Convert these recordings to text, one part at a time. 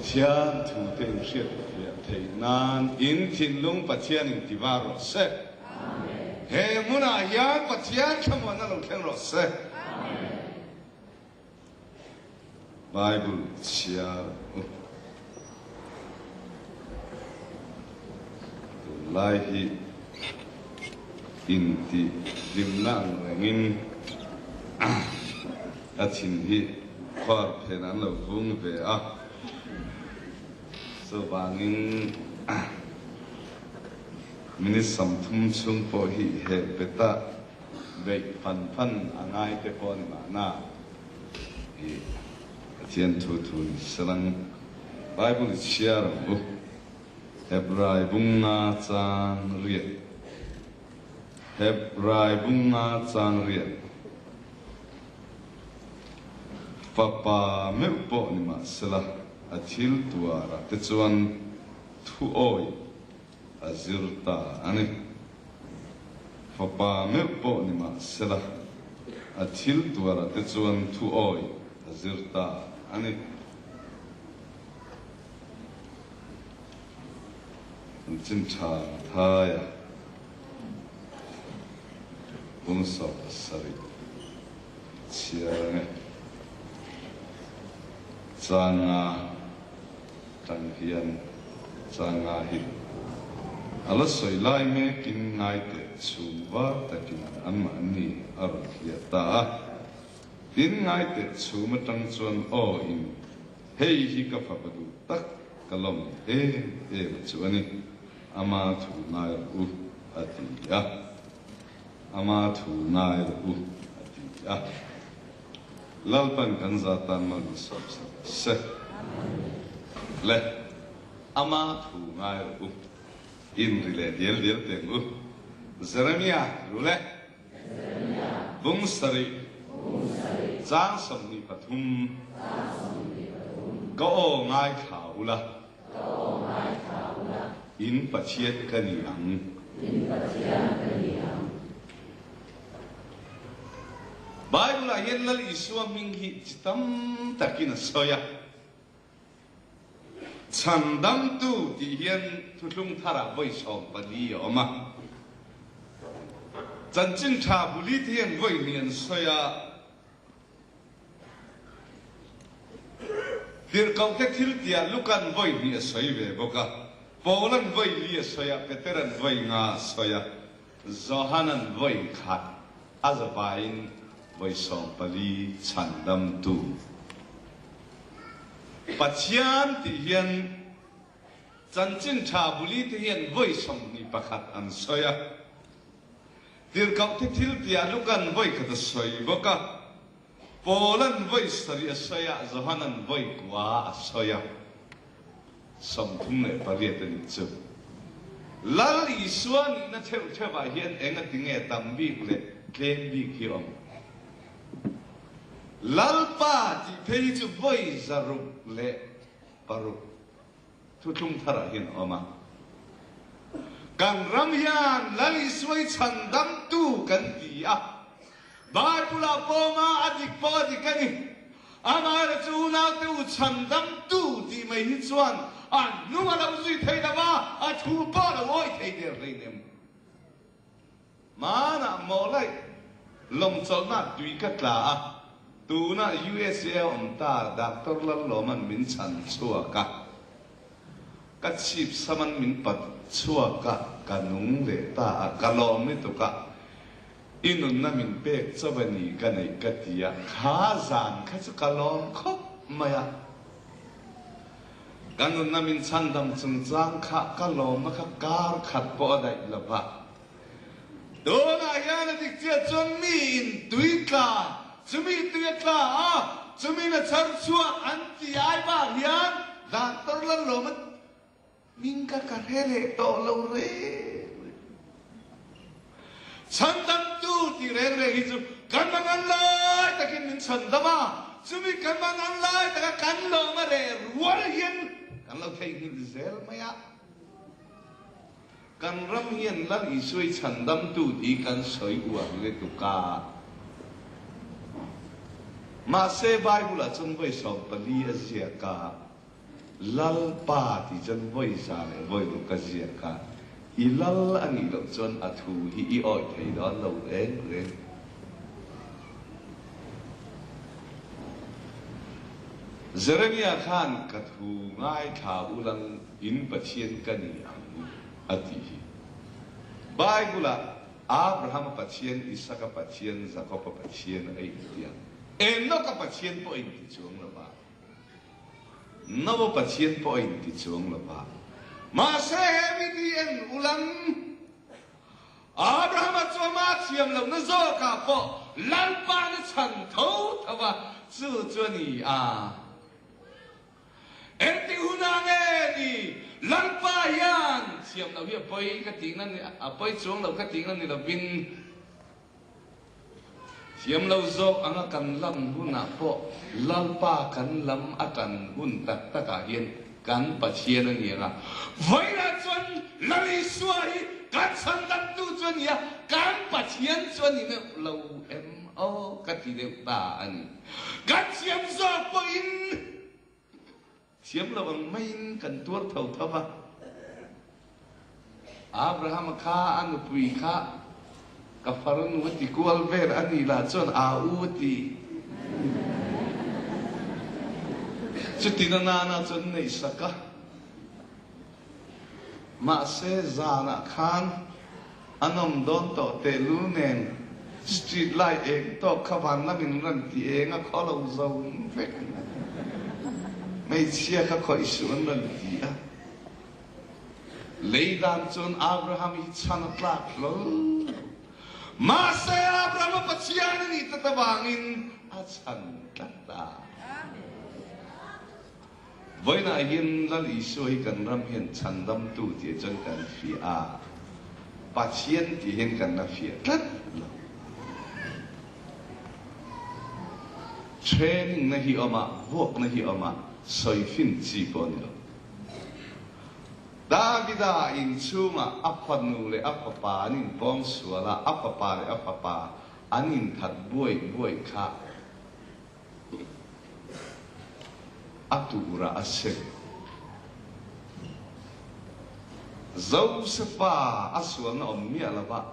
Pathian thute in hriat fiah theih nan in thinlung Pathian in ti var rawh se. He hmunah hian Pathian thlamuanna lo thleng rawh se. Bible chhiar u. Tunlai hi intih hlimna ang rengin a thin hi khuar phen an lo vung ve a, chuvangin minute 30 chhung pawh hi heh beta beih fan fan a ngai te pawh a ni mahna i Pathian thu thu ni selang Bible i chhiar ang u. Hebrai bunga chang riat Hebrai bunga chang riat Fapa meuh pawh ni mahsela a thil tuarah te chuan thu awih a zir ta a ni. Fapa meuh pawh ni mahsela a thil tuarah te chuan thu awih a zir ta a ni. An chin tha thai a, bung 17 chhiar ang e. Changa tang hian changa hi a la sawi lai mekin ngai teh chhum var takin anmahni a rawn hliah ta a. Tin ngai teh chhum atang chuan aw in Hei hi ka fapa duh tak ka lawm em em chu a ni, ama thu ngai rawh u a ti a, ama thu ngai rawh u a ti a. Lalpan kan za tan mal min sawm sak se. Le, ama thu ngai rawh u, in ri leh dial dial teng u, Jeremia ru le. Bung sarih, chang 23, Ka aw ngaithla ula, in Pathian ka ni ang. Bible-ah hian Lal Isua hming hi chi tam takin a sawi a. Chhandamtu tih hian thuthlung tharah vawi 14 a awm a. Chanchin tha buli te hian vawi hnih an sawi a. Tirhkohte thil tiah Lukan vawi hnih a sawi ve bawk a. Paulan vawi li a sawi a, Peteran vawi nga a sawi a, Johanan vawi khat a zavaiin vawi 14 chhandamtu. Pathian tih hian chanchin tha buli te hian vawi 21 an sawi a, tirhkohte thil tiah Lukan vawi khat a sawi bawk a, Paulan vawi 7 a sawi a, Johanan vawi 9 a sawi a, 38 a nih chu. Lal Isua nihna theuh theuhah hian engatinge tam bik leh tlem bik hi awm? Lalpa tih phei hi chu vawi 606 thuthlung tharah hian a awm a. Kan ram hian Lal Isua hi chhandamtu kan ti a, Bible-ah pawma a dik pawh a dik a ni. Amaherawhchu chu unaute u chhandamtu tih mai hi chuan a hnung a lo zui thei lo va, a thu pawh a lo awih thei der hleinem. Hmanah mawlaih lawngchawlhna tui ka tla a, tunah USA a awm ta Doctor Lallawman min chhan chhuak a, ka chhip saman min pat chhuak a, ka nung leh ta a, ka lawm lutuk a, i nunna min pek chauh a ni ka neih ka ti a, kha zan kha chu ka lawm khawp mai a. Ka nunna min chhandam chungchang kha ka lawmna kha kar khat pawh a daih lo va. Tunah hian a dik chiah chuan mi in tui tla, chumi tui a tla a, chumi na chhar chhuah an ti ai bak hian Doctor Lalawma Hming ka ka hre leh tawh lo reng reng. Chhandamtu tih reng reng hi chu kan mangan lai takin min chhandam a, chumi kan mangan lai taka kan lawm a reh rual hian kan lo theihnghilh zel mai a. Kan ram hian Lal Isua i chhandamtu tih kan sawi uar lutuk a. Mahse Bible-ah chuan vawi 14 a ziak a. Lalpa tih chuan vawi za leh vawi ruk a ziak a, i lal a nih loh chuan a thu hi i awih thei dawn lo reng reng. Jeremia khan ka thu ngaithla ulang in Pathian ka ni ang a tih hi. Bible-ah Abraham-a Pathian, Isaka Pathian, Jakob-a Pathian a inti a, Enoch-a Pathian pawh a inti chuang lo va, Noah Pathian pawh a inti chuang lo va. Mahse he miti en ulang Abraham-a chu ama thiam lohna zawkah pawh Lalpa'n a chhan tho tho a, chu chu a ni a. Engtik hunah nge ni Lalpa hian thiam loh hi a pawi ka tihna ni, a pawi chuang loh ka tihna ni lovin, Thiam lo zawk anga kan lam hunah pawh Lalpa kan lam a tan hun tak takah hian kan Pathian a ni ang a. Vawiinah chuan Lal Isua hi kan chhandamtu chu a ni a, kan Pathian chu a ni meuh lo em aw ka ti deuh ta a ni. Kan thiam zawk pawhin Thiam lo ang maiin kan tuar tho tho va. Abrahama kha a nupui kha ka farnu a ti kual vel a nih lah chuan aa u a ti. Chutin a nana chuan neihsak a. Mahse zanah khan a nawm dawn tawh tehlul nen street light eng tawk kha van lamin rawn ti eng a khaw lo zo vek. Hmeichhia kha khawih suh an rawn ti a. Lei dan chuan Abraham hi chhan a tlak hlawl lo. Mahse Abraham a Pathian a nih tlat avangin a chhan tlat a. Vawiinah hian Lal Isua hi kan ram hian chhandamtu tih chuan kan fiah a, Pathian tih hian kan la fiah tlat lo. Training na hi awm a, vuakna hi awm a, sawifin chi pawh a ni lo. Davida inchhungah a fanu leh a fapa an inpawng sual a, a fapa leh a fapa an inthat buai buai kha A turah a sem. Josefa a sualna awm miah lova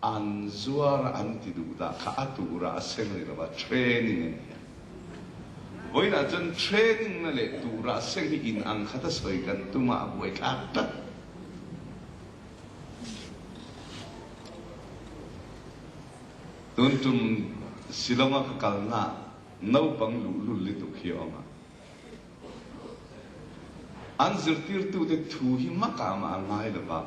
an zuar a an ti duh dah kha a turah a sem a ni lova training a ni a. Vawiinah chuan training na leh turah seng hi in ang khat a sawi kan tum a, a buaithlak tlat. Tun tum Shillong a ka kalna naupang luhlul lutuk hi a awm a. An zirtirtute thu hi makah mah a ngai lo va,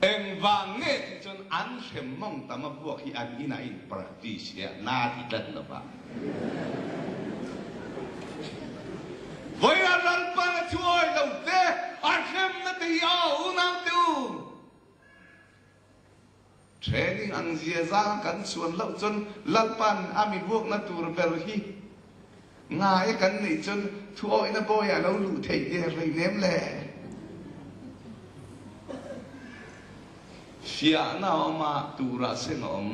engvang nge tih chuan an hrem mawng tam a vuak hi an inah in practice hi a na ti tlat lo va. Vawiin Lalpan a thu awi lo te, a hremna te hi aw unaute u. Training ang zia zang kan chuan loh chuan Lalpan a mi vuakna tur ber hi ngai kan nih chuan thuawihna bawiah lo luh theih der hleinem le. Fiahna a awm a, turah seng a awm.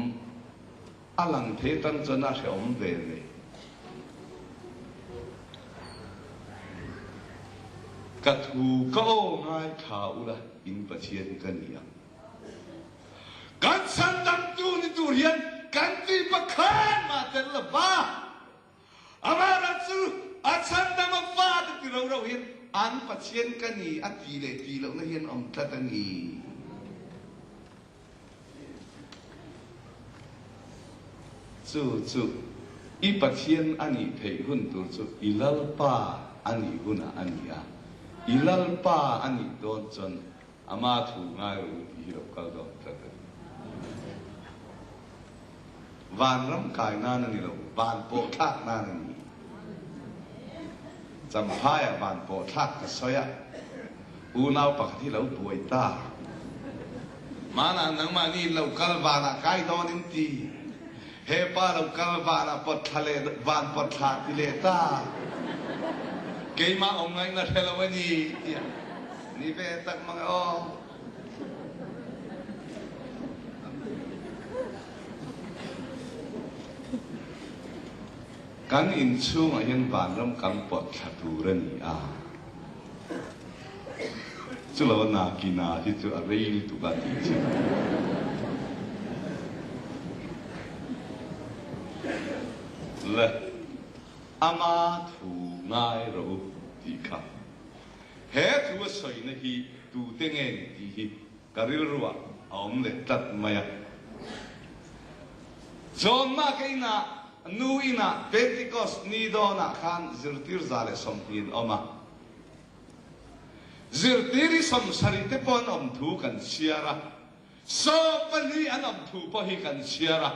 A lang thei atan chuan a hrehawm ve ve. Ka thu ka aw ngaithla ula in Pathian ka ni ang. Kan chhandamtu ni tur hian kan ti pakhat mah tel lo va. Amaherawh chu a chhandam a fa te ti ro ro hian an Pathian ka ni a ti leh ti lohna hian awm tlat a ni. Chu chu i Pathian a nih theih hun tur chu i Lalpa a nih hunah a ni a. I Lalpa a nih dawn chuan Ama thu ngai rawh u tih hi lo kal dawn tlat a ni. Vanram kai nan a ni lo, van pawh thlak nan a ni. Champhaiah van pawh thlak ka sawi a, unau pakhat hi lo buai ta. Hmanah nangmahni in lo kal vanah kai dawn in ti. He pa lo kal vanah pawt thla leh van pawt thla ti leh ta. Keimah awm ngaihna hre lo a ni tiah. Ni ve tak mang e aw. Kan inchhungah hian vanram kan pawt thla tur a ni a. Chulo a nakina hi chu a rei lutuk a tih chi. Le ama thu ngai rawh u tih kha. He thu a sawina hi tute nge ni tih hi ka rilruah a awm leh tlat mai a. John Mark-a inah nu inah Pentecost ni dawnah khan zirtir 120 an awm a. Zirtir hi 70 te pawh an awm thu kan chhiar a, 12 an awm thu pawh hi kan chhiar a.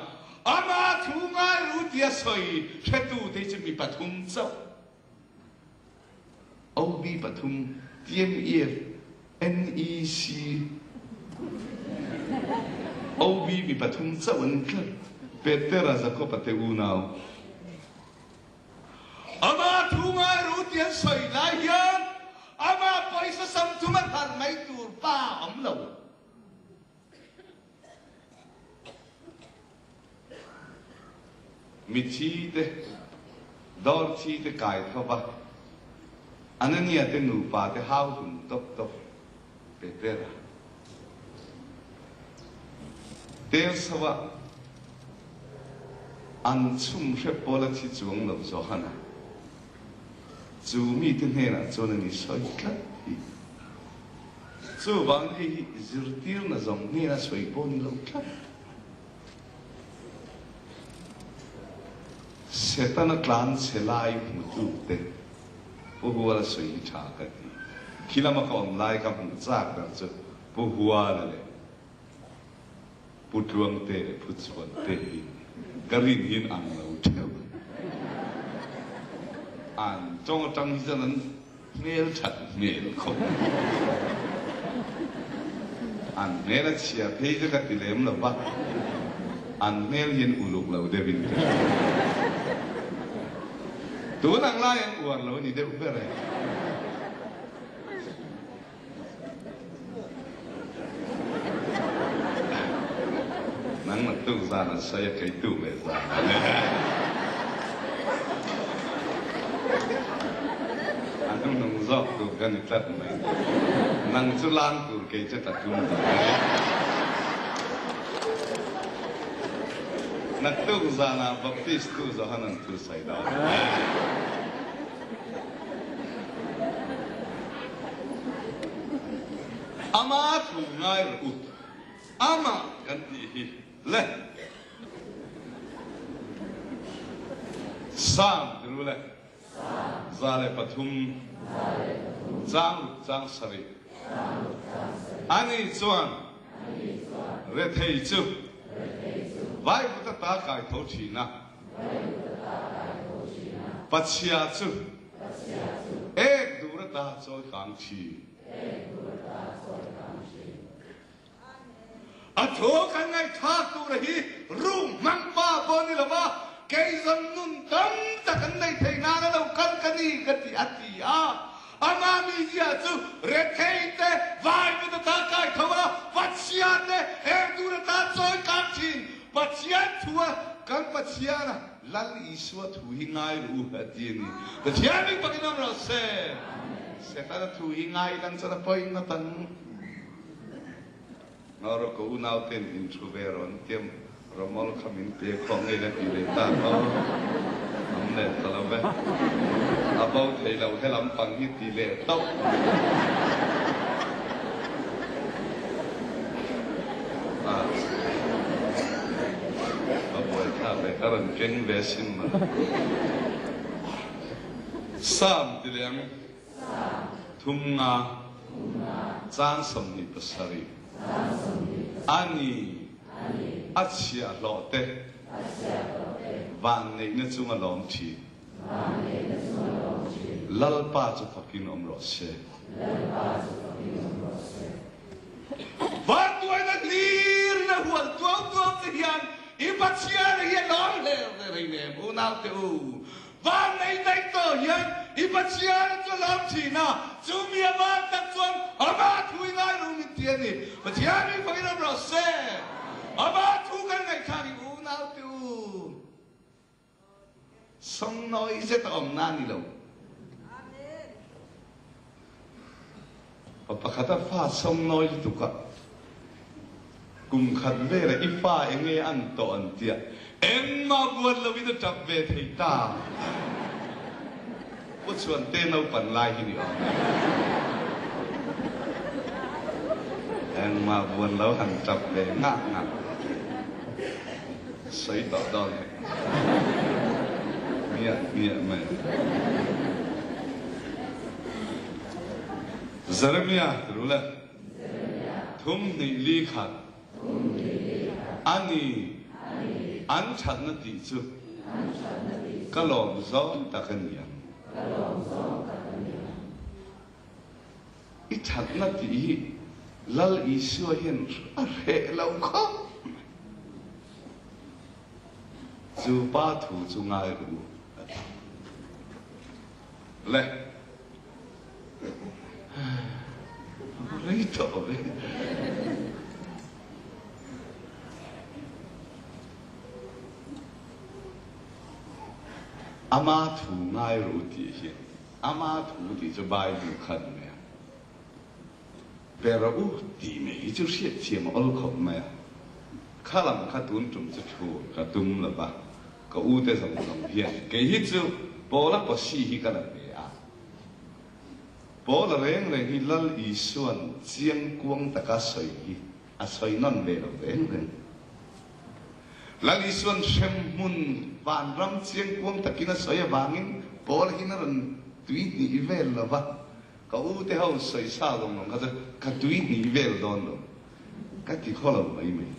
Ama thu ngai ru tia sawi hretute hi chu mi pathum chauh. OB pathum, TMEF, NEC, OB mi pathum chauh an ni tlat. Petera, Jakob-a te unau. Ama thu ngai ru ti an sawi lai hian ama pawisa 30 a hralh mai tur pa a awm lo. Mithi te, dawr thi te kai tho va, Anania te nupa te hau hlum tawp tawp Petera. Tel so ah an chhum hrep pawl a thi chuang lo Johana chu mite hnenah chuan an i sawi tlat hi. Chuvangin hei hi zirtirna zawng hnena sawi pawh ni lo tlat. Setana tlan chhe lai hmutute Pu Huala sawi hi tha ka ti. Khi lama ka awm lai ka hmuh chak ber chu Pu Huala leh Pu Tluangte leh Pu Chhuante hi ka rin hian ang lo theuh. An tawng atang hi chuan an hmel that hmel khawp mai. An hmel a chhia phei chu ka ti lem lo va, an hmel hian uluk lo deuh in ka hria. Tun ang lai an uar lo a ni deuh ber e. Nang naktuk zan a sawi a kei tuk leh zan a ni. A hnuhnung zawk tur ka ni tlat mai. Nang chu lang tur kei chu ta tum ta mai. Naktuk zanah Baptist tu Johanan thu sawi dawn. Ama thu ngai rawh u, amah kan tih hi le. Psalm ti ru le, 103, chang ruk chang sarih. Ani chuan rethei chu vaivut ata kai tho thin a. Pachhia chu ek dur ata chawi kang thin. A thu kan ngaihthlak tura hi rum hmang pa pawh ni lova, kei zawng nun tam tak an nei thei nana lo kal ka ni ka ti a ti a. Amah mizia chu rethei te, vaivut ata kai tho a, Pathian te ek dur ata chawi kang thin. Pathian thu a kan Pathian a Lal Isua thu hi ngai rawh u a ti a ni. Pathian bik pakin awm rawh se. Setana thu hi ngai lang chuan a pawi ngawt ang. Ngawr ka unau ten in thu ve rawh an tiam Ramol kha min pe khawh ngei la ti leh ta maw? Am leh ta lo ve. A bo thei lo he lampang hi ti leh tawp. A buai thlak ve ka rawn keng ve sin maw. Psalm ti leh ang. Thumnga caan 27. Ani a chiahhlawh te vanneihna cung a lawm ṭhin. Lalpa cu fakin um rawh seh. Vanduaina hlir in a hual tuau tuau te hian i Pathian hi a lawm hle rei nem unau te u. Vannei daih tawh hian i Pathian chu a lawm thin a, chu mi a van tak chuan amah thu i ngai ru min ti a ni. Pathian mi fakin awm rawh se. Amah thu kan ngaihthlak i unau te u. Sawngnawi zet a awm na ni lo. Pakhat a fa sawngnawi lutuk a, kum khat velah i fa enge an tawh an tia, engmah buat loin a tap ve thei ta. Pu Chhuante naupan lai hi ni awm e. Engmah buan lo han tap ve ngah ngah. Sawi tawh dawn hek. Miah miah mai. Jeremia ti ru le. Thum hnih li khat. A ni. An thatna tih chu ka lawm zawng tak a ni ang. I thatna tih hi Lal Isua hian a hreh lo khawp mai. Chu pa thu chu ngai rawh u a ti. Le. A va rei tawh ve. Ama thu ngai rawh u tih hian Ama thu tih chu Bible kha a ni mai a, Pe rawh u tih mai hi chu hriatthiam a awl khawp mai a. Kha lam kha tun tum chu thu ka tum lo va, ka u te zawng zawng hian kei hi chu Paula pawsi hi ka la ve a. Paula reng reng hi Lal Isua'n chiangkuang taka sawi hi a sawi nawn ve lo reng reng. Lal Isua'n hremhmun vanram chiangkuang takin a sawi avangin Paul hian a rawn tui hnih vel lo va, ka u te ho sawi sa lawng lawng kha chu ka tui hnih vel dawn lo, ka ti khaw lo mai mai.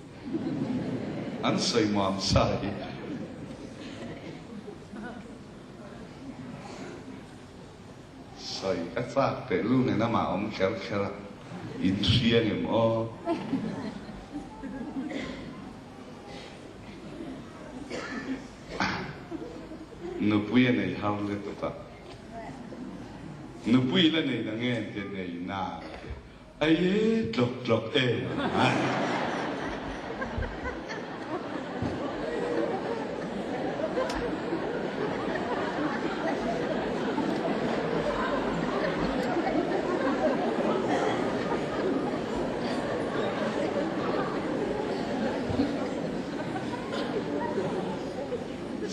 An sawi muam sa hi. Sawi ka chak teh lu nen amah awm kher kher a, in hria ngem aw? Nupui a nei har lutuk a, nupui la nei na nge te nei na te. Aye tlawk tlawk em a.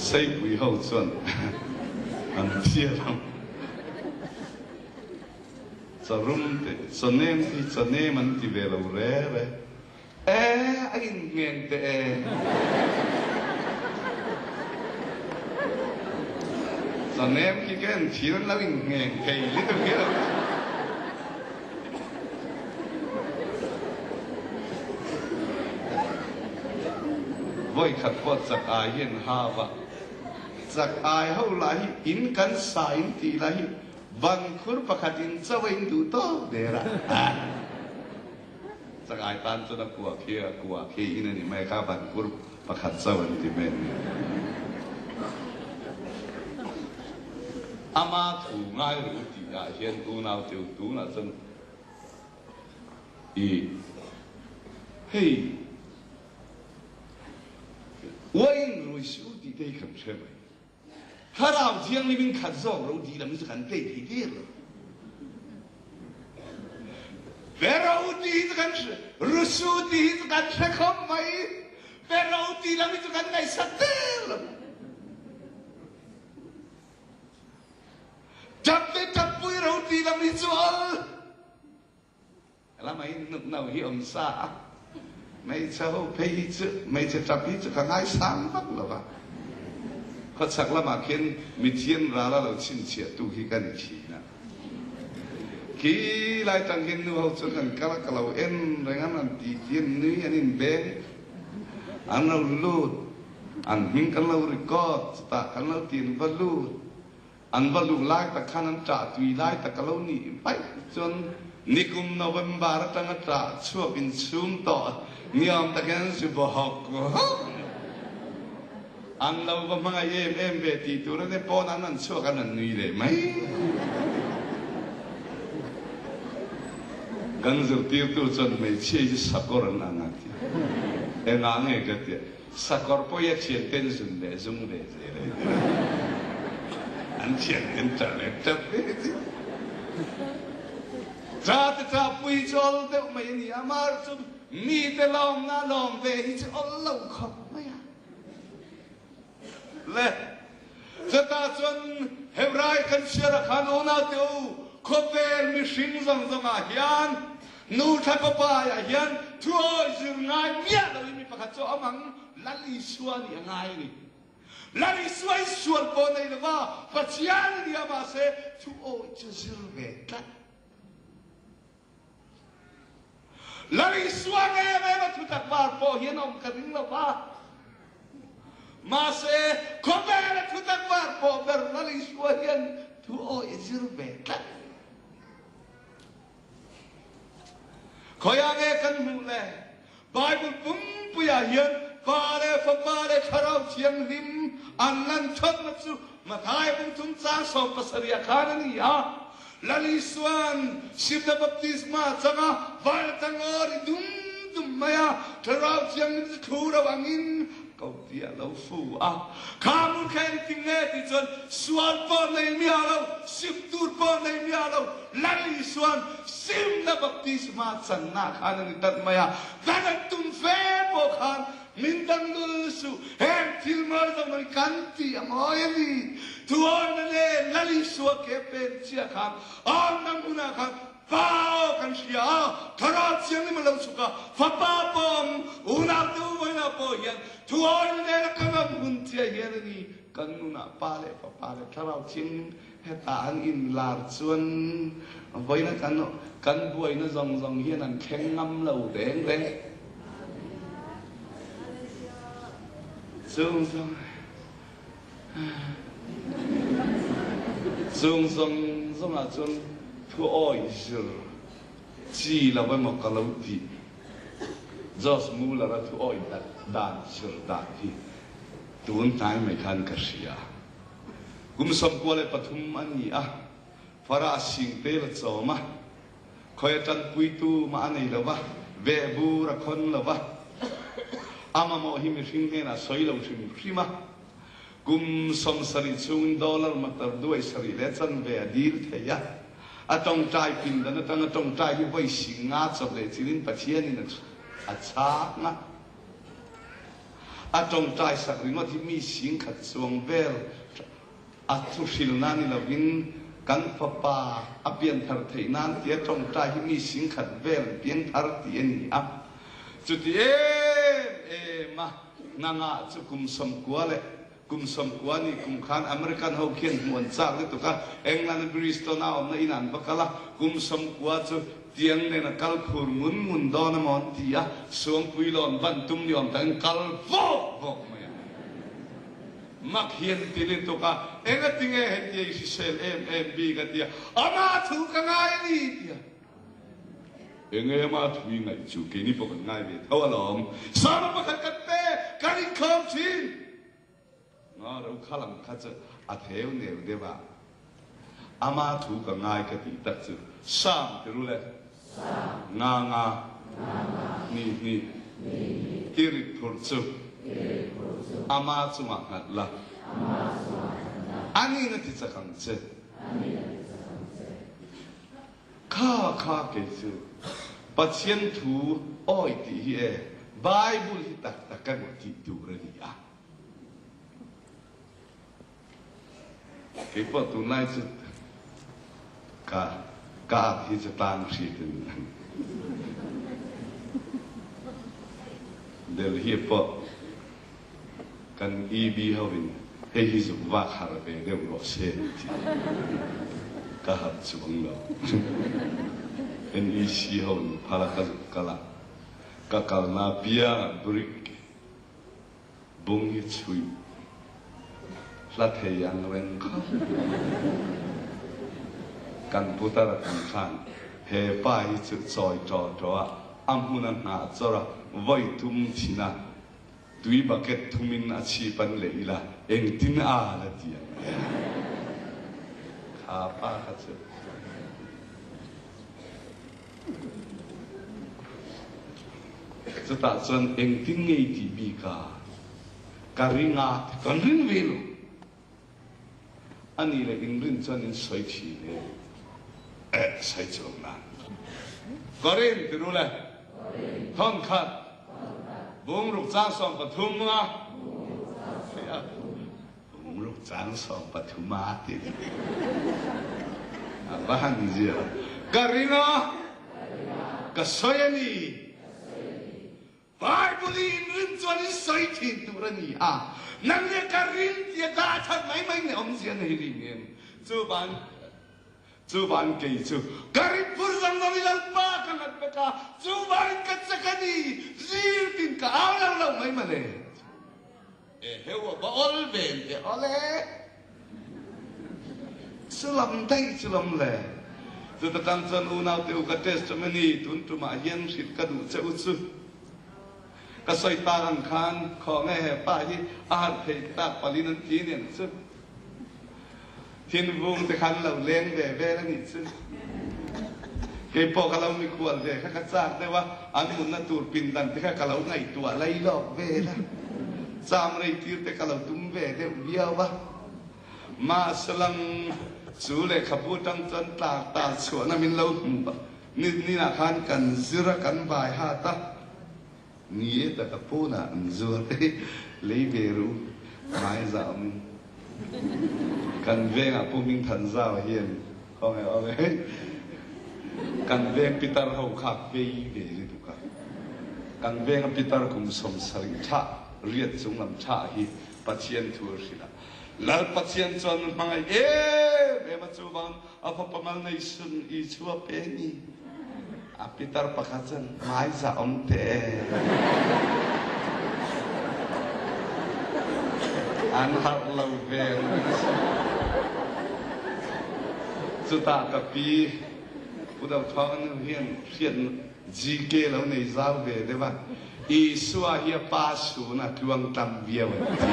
Seipui ho chuan an thial ang. Charum te, chanem te hi chanem an ti ve lo re re. E, a inngheng teh e. Chanem khi ka en thin an lo inngheng thei lutuk hi lo. Vawi khat pawh chak ai hi an hau a, chak ai ho lah hi in kan sa in tih lah hi Bankhur pakhat in cho a in duh tawk der a, Changai tan chuan a kua khi a kua khi in a ni mai kha bankhur pakhat cho an ti mai a ni. Ama thu ngai ru tih ah hian unau teu tunah chuan i hei uain rui suh tih te hi kan hre mai. Thlarau Thianghlim in khat zawk ro tih lam hi chu kan play thei der lo. Pe ro tih hi chu kan rusu tih hi chu kan hre khawp mai. Pe ro tih lam hi chu kan ngaihsak der lo. Tap le tappui ro tih lam hi chu ol. Lama in hnuk no hi awm sa a, hmeichhe ho phei hi chu hmeichhe tap hi chu ka ngaisang vak lo va, khawchhak lamah khian mithian ral a lo chhinchhiah tu hi ka ni thin a. Khi lai tang hian nu ho chuan kan kal a, ka lo en reng an rawn ti ti an nui an inbeng an lo lut, an hming kan lo record chutah kan lo ti an va lut. An va luh lai tak khan an ṭah tui lai tak a lo nih vaih chuan nikum November aṭanga ṭah chhuak inchhum tawh niawm takin an zu baw hawk hawk. An lo va hmangaih em em ve tih tur a ni pawn an rawn chhuak an rawn nui leh mai. Kan zirtirtu chuan hmeichhia hi sakawr an ang a ti. Engah nge ka tia. Sakawr pawh hi a thianten zun leh zung ve zel e. An thianten ṭah leh ṭap ve zel. Ṭa te ṭah pui chu awl deuh mai a ni a, amaherawh chu mite lawmna lawm ve hi chu awl lo khawp mai a. Le, chutah chuan Hebrai kan chhiarah khan unaute u, khawvel mihring zawng zawngah hian nu thla kawpaiah hian thuawi zir ngai miah loin mi pakhat chu a awm ang, Lal Isua nih a ngai a ni. Lal Isua hi sual pawh nei lova Pathian a ni a, mahse thuawi chu zir ve tlat. Lal Isua em em a thutak var pawh hian awm ka ring lo va. Mahse, khawvela thutak var pawh ber Lal Isua hian thu awih a zir ve tlat. Khawiah nge kan hmuh le? Bible pumpuiah hian Pa leh Fapa leh Thlarau Thianghlim an lan thatna chu Matthai bungthum chang 70 ah khan a ni a. Lal Isua'n Simna baptisma a chang a, van atang aw ri dum dum mai a, Thlarau Thianghlim chu thu lo angin ko tih a lo fu a. Kha hmun kha engtin nge tih chuan sual pawh nei miah lo, sim tur pawh nei miah lo, Lal Isua'n simna baptisma channa khan a ni tat mai a, dan an tum fe pawh khan min dang lul suh, heng thil mawi zawng zawng hi kan tih a mawi a ni. Thuawna nen Lal Isua ke pen chiah khan awmna hmunah khan Pa aw kan hria a, Thlarau Thianghlim a lo chhuk a, Fapa pawh awm, unaute uvawilah pawh hian thuawina nena kan awm hun chiah hian a ni. Kan nunah Pa leh Fapa leh Thlarau Thianghlim Heta an inlar chuan vawiina kan kan buaina zawng zawng hian an thleng ngam lo reng reng. Chung zawng chung zawng zawngah chuan thu awi zir chi lo emaw ka lo tih Josh Muller-a thu awi dan zir dan hi tun hnai mai khan ka hria. Kum 93 a ni a, Farah sing tel a chawm a, khawi a tanpuitu mah a nei lo va, vehbur a khawn lo va, a mamawh hi mihring hnenah sawi lo hrim hrim a, kum 70 chhungin dollar matar duai sarih leh chanve a dil thei a, a tawngtai pindan atanga tawngtai hi vawi sing nga chawp leh chilin Pathianin a chhang a. A tawngtai sak ringawt hi mi singkhat chuang vel a thuhrilna ni lovin kan fapa a pianthar theih nan tia tawngtai hi mi singkhat vel piangthar tih a ni a. Chuti em em a nangah chu kum 90 leh Kum 90 ni kum khan American ho khian hmuh an chak lutuk a, England a Bristol a awmna in an va kal a, kum 90 chu tiang nen a kal khur ngun ngun dawn emaw an ti a, Suangpui lawn ban tum ni awm takin kal vawk vawk mai a. Mak hian ti lutuk a, engatinge hetia i hrisel em em bik a ti a, ama thu ka ngai a ni ti a. Enge ama thu i ngaih chu keini pawh kan ngai ve tho alawm. Sama pakhat kan pe, kan inkhawm thin. Nga ro kha lam kha chu a theu neu deuh a, ama thu ka ngai ka tih tak chu Sam ti ru le. Nga nga hnih hnih i rit phurh chu ama chungah nghat la, anin a ti chak ang che. Kha kha kei chu Pathian thu awi tih hi e Bible hi tak tak emaw tih tur a ni a. Kei pawh tunlai chu ka ka at hi chu tlang hrit in Delhi pawh Kan EB ho in hei hi zuk vak har ve deuh rawh se an ti. Ka harh chuang lo. NEC ho in phal a ka zuk kal a, ka kalna piangah brick bung hi chhuih hla thei ang reng khawp. Kan putar a kan khan he pa hi chu chawi ṭaw ṭaw a, a hmun a hnah chawr a, vawi thum thin a, Tui bucket thumin a chhip an leh ila engtin a la ti ang e. Kha pa kha chu. Chutah chuan engtin nge i tih bik a? Ka ring a, kan ring ve lo. A nih leh inrin chuan in sawi thin e. Eh, sawi chuang nan. Korin ti ru le. Thawn khat. Bungruk chang 13 a. Bungruk chang 13 a ti. A va han zia. Ka ring a. Ka sawi a ni. Bible i inrin chuan in sawi thin tur a ni a, nang leh ka rin tia dah that mai mai nge awmzia nei ring em? Chuvan chuvan kei chu ka rin phur zawng zawng i Lalpa ka ngat vek a, chuvanin ka chak a ni, zirtin ka au lo lo mai mawle. Eheu a va awl ve ang teh awl e. Chulam daih chulam le. Chuta tang chuan unau te u ka testimony tun tumah hian hrilh ka duh che u chu. Ka sawi tak ang khan khaw nge he pa hi a harh thei tak palin an ti nen chu. Thinvung te khan lo leng ve vel a nih chu. Kei pawh ka lo mikhual ve kha ka chak deuh a, an mutna tur pindan te kha ka lo ngaihtuah lai lawk vel a. Cham rei tir te ka lo tum ve deuh viau a. Mahselang chu lehkhabu atang chuan tlak ta chhuahna min lo hmuh a, ninah khan kan zir a, kan vai hat a. Ni e taka pawnah an zuar te hi lei ve ru hmai zah awm in kan vengah Pu Hming Than Zau hian khawngaih awm e kan veng pitar ho kha vei ve lutuk a kan venga pitar kum 70 thah riat chung lam thah hi Pathian thu a hrilh a Lal Pathian chuan min hmangaih em em a chuvang A fapa mal nei sun i chu a pe ni. A pitar pakhat cun hmaizah um te. An harh lo ve. Cuta ka pi Pu Do Thawng nu hian hriat GK lo nei zau ve deuh a. Isua hi a pa sun a tluangtlam viau an ti.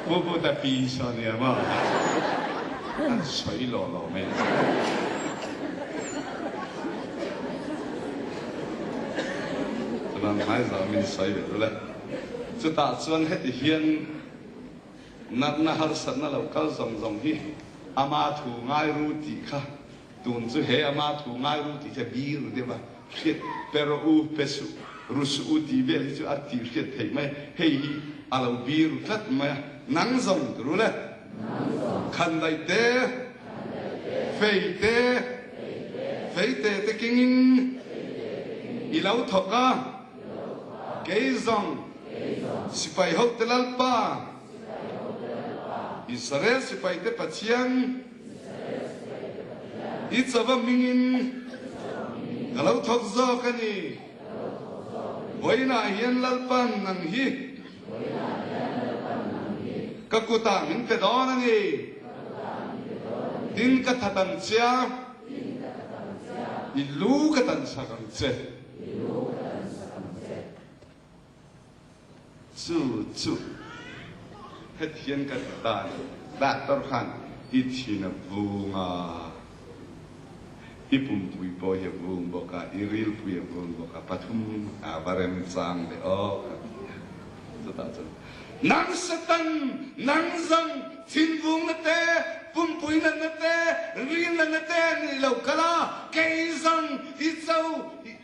Pu Pu ta pi saw nia maw? An soi law law mai. Chuan hmaizah min sawi ve dul e. Chutah chuan heti hian natna harsatna lo kal zawng zawng hi ama thu ngai ru tih kha Tun chu he ama thu ngai ru tih hi a bi ru deuh a, hriat pe rawh u, pe suh ru suh u tih vel hi chu a tih hriat theih mai a, hei hi a lo bi ru tlat mai a, nang zawng ti ru le, khandaih te, fei te, fei te te kingin i lo thawk a, kei zawng sipai hote Lalpa, Israel sipaite Pathian, I chava hmingin ka lo thawk zawk a ni. Vawiinah hian Lalpan nang hi ka kutah min pe dawn a ni. Tin ka that ang che a, i lu ka tansak ang che. Chu chu hetiang kan tan doctor khan i thin a vung a, i pumpui pawh hi a vung bawk a, i rilpui a vung bawk a, pathum a va remchang leh aw ka ti a. Chutah chuan nang Satan, nang zang, thin vung na te, pumpui natna te, ril natna te ni lo kal a, kei zang i cho i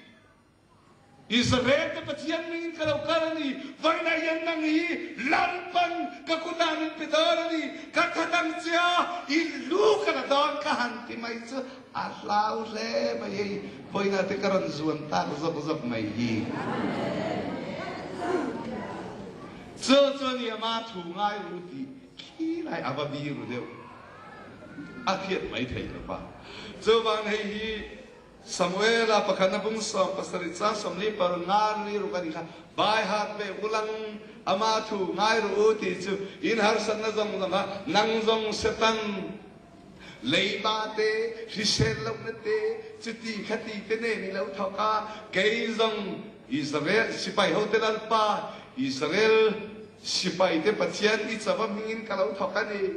Israel te Pathian mingin ka lo kal a ni, vawiinah hian nang hi Lalpan ka kutah min pe dawn a ni, ka that ang che a, i lu ka la dawn ka han ti mai chu a hlau hle mai hei, vawiinah te ka rawn zuan tak zawk zawk mai hi. Chu chu a ni ama thu ngai ru tih khi lai a va bi ru deuh a hriat mai thei lo va. Chuvang hei hi Samuela pakhatna bung 17 chang 45 ri ruk a nih kha, Bai hat ve ulang ama thu ngai rawh u tih chu in harsatna zawng zawng kha nang zawng Satan leiba te, hrisel lohna te, chuti khati te nen i lo thawk a, kei zawng Israel sipai hote Lalpa, Israel sipaite Pathian i chava hmingin ka lo thawk a ni.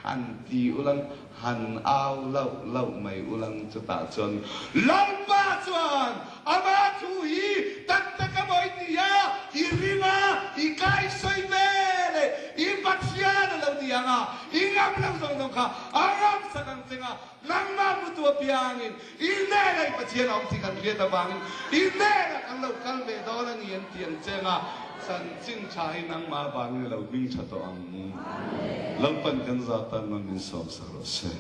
Han ti ulang, han au lauh lauh mai ulang chutah chuan Lalpa chuan ama thu hi tak tak a mawi ti a, i ring a, i kaisawi ve leh i Pathian a lo ni ang a, i ngam lo. zawng zawng kha a ramsak ang cheng a, nangmah hmutu apiangin i hnenah i Pathian a awm tih kan hriat avangin i hnenah kan lo kal ve dawn a ni an ti ang cheng a, chanchin tha hi nangmah avangin a lo hming tha tawh ang. Lalpan kan za tan man min sawmsak rawh se.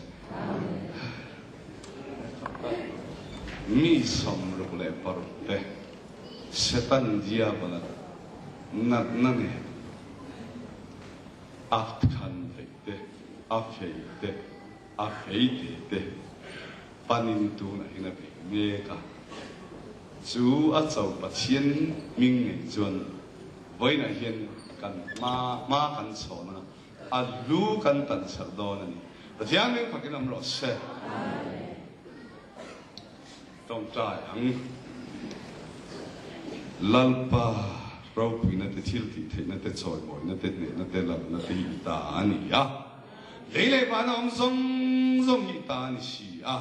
Mi 66 te Setan Diabol-a natna nen a khan veih te, a fei te, a fei te te panin tunah hian a bei mek a. Chu a cho Pathian hming ngei chuan vawiinah hian kan hma hma kan chhawn a, a lu kan tan serh dawn a ni. Pathian hming fakin awm rawh se. Tawngtai ang. Lalpa ropuina te, thil tih theihna te, chawimawina te, hnehna te, lalna te hi i ta a ni a. Lei leh vana awm zawng zawng hi i ta a ni si a.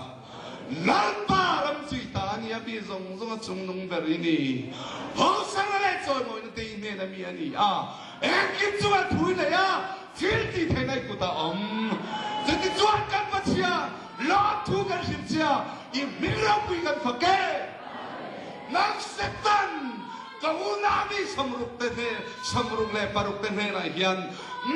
Lalpa ram chu i ta a ni a, mi zawng zawng a chungnung ber i ni. Hosana leh chawimawina te i hnena mi a ni a. Engkim chunga thu i nei a, thil tih theihna i kutah a awm. Chutichuan kan Pathian lawmthu kan hrilh che a, i hming ropui kan fak e. Nang Satan, ka unau mi 66 te hnen, 66 te hnenah hian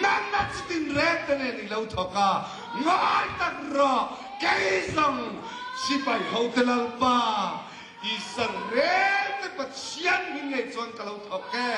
nanna chitin reng te nen i lo thawk a, ngai tak rawh, kei zawng sipai hote Lalpa, Israel te Pathian hming ngei chuan ka lo thawk e.